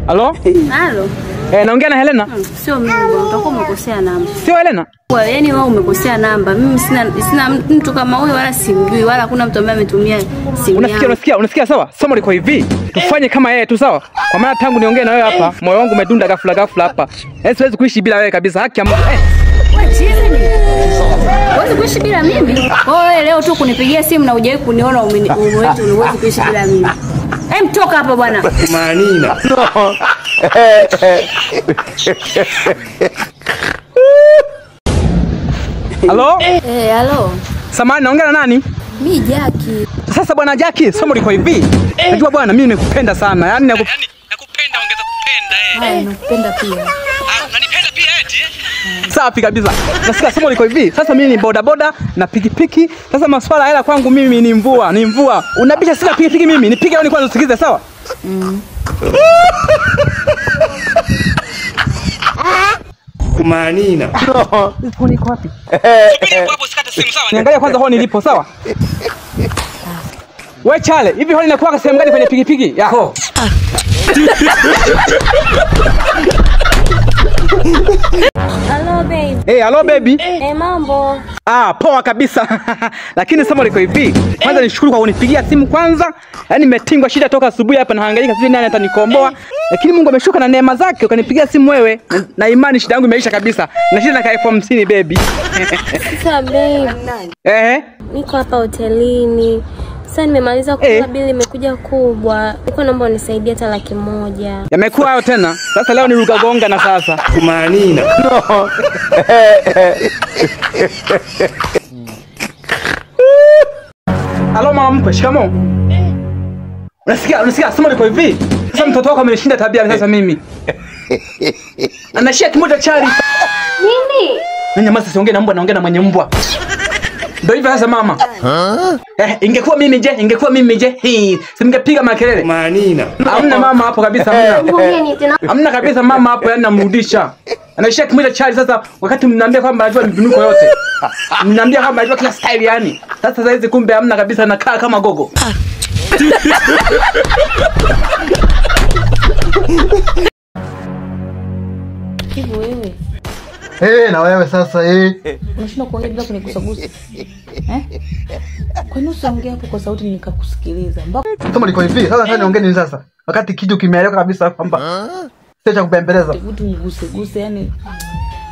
Halo? Halo. Naongea na Helena? Sio mimi bwana, utakuwa umekosea namba. Sio Helena? Yaani wewe umekosea namba. Mimi sina mtu kama huyo wala simjui wala hakuna mtu ambaye ametumia simu yangu. Unasikia sawa? Somo liko hivi. Tufanye kama yeye tu sawa? Kwa maana tangu niongee na wewe hapa, moyo wangu umedunda ghafla ghafla hapa. Siwezi kuishi bila wewe kabisa. Haki ya Mungu. Wewe chizi ni. Huwezi kuishi bila mimi? Wewe leo tu kunipigia simu na hujawahi kuniona huwezi kuishi bila mimi. Mtoka hapa bwana. Manina. No. Halo? Halo. Samahani, naongea na nani? Mimi Jackie. Sasa bwana Jackie, somo liko hivi. Najua bwana mimi nimekupenda sana. Yaani nakupenda ongeza kupenda eh. Nakupenda pia. Unanipenda pia eti eh? Safi kabisa. Nasikia somo liko hivi. Sasa mimi ni boda boda na pikipiki. Sasa masuala hela kwangu mimi ni mvua, ni mvua. Unabisha sina pikipiki mimi. Nipige wewe kwanza usikize sawa? Kumanina. No. Honi iko wapi? Subiri hapo usikate simu sawa? Niangalia kwanza honi ilipo sawa? Wewe Chale, hivi honi inakuwa sehemu gani kwenye pikipiki? Yako. Hello baby. Hey, hello baby. Hey, mambo. Poa kabisa. Lakini somo liko hivi. Kwanza nishukuru kwa kunipigia simu kwanza. Yaani nimetingwa shida toka asubuhi hapa nahangaika sijui nani atanikomboa. Lakini Mungu ameshuka na neema zake ukanipigia simu wewe na imani shida yangu imeisha kabisa. Na shida na 50,000 baby. Sasa babe. Niko hapa hotelini. Sasa nimemaliza kula bili imekuja kubwa. Niko naomba unisaidie hata 100,000. Yamekuwa hayo tena. Sasa leo ni ruka gonga na sasa. Kumanina. No. Halo mama mkwe, shikamoo. Unasikia somo liko hivi. Sasa mtoto wako amenishinda tabia sasa mimi. Anashia kimoja chali. Nini? Nyamaza siongee na mbwa, naongea na mwenye mbwa. Ndio hivyo sasa mama. Ingekuwa mimi je? Ingekuwa mimi je? Simngepiga makelele. Manina. Hamna mama hapo kabisa hamna. Hamna kabisa mama hapo, yani namrudisha. Anaishia kimoja chali sasa wakati mnaambia kwamba anajua midunuko yote. Mnaambia kwamba anajua kila style yani. Sasa sasa hizi kumbe hamna kabisa, nakaa kama gogo. Hivi wewe. Na wewe sasa Unashinda kuongea bila kunigusagusa. Kwa nini usiongee hapo kwa sauti nikakusikiliza? Somo liko hivi. Sasa niongee nini sasa? Wakati kitu kimeeleweka kabisa kwamba sio cha kubembeleza. Vitu niguse guse yani.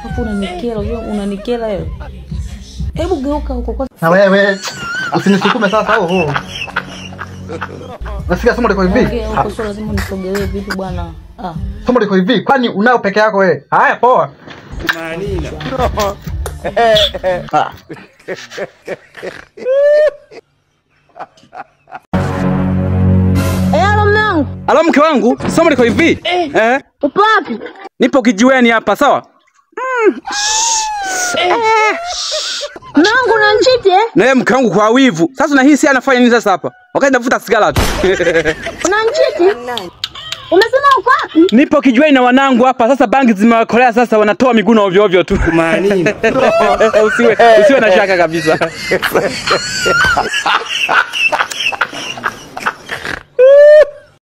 Hapo unanikera, unajua unanikera wewe. Hebu geuka huko kwa. Na wewe usinisukume sasa huo. Nasikia somo liko hivi. Huko sio lazima unisogelee vipi bwana? Somo liko hivi. Kwani unao peke yako wewe? Haya poa. Manina. Halo mwanangu. Halo mke wangu, somo liko hivi. Upo wapi? Nipo kijiweni hapa sawa? Mwanangu unanichiti eh? Na yeye mke wangu kwa wivu. Sasa unahisi anafanya nini sasa hapa? Wakati navuta sigara tu. Unanichiti? Umesema uko wapi? Nipo kijiweni na wanangu hapa. Sasa bangi zimewakolea sasa wanatoa miguu na ovyo ovyo tu. Manina. Usiwe na shaka kabisa.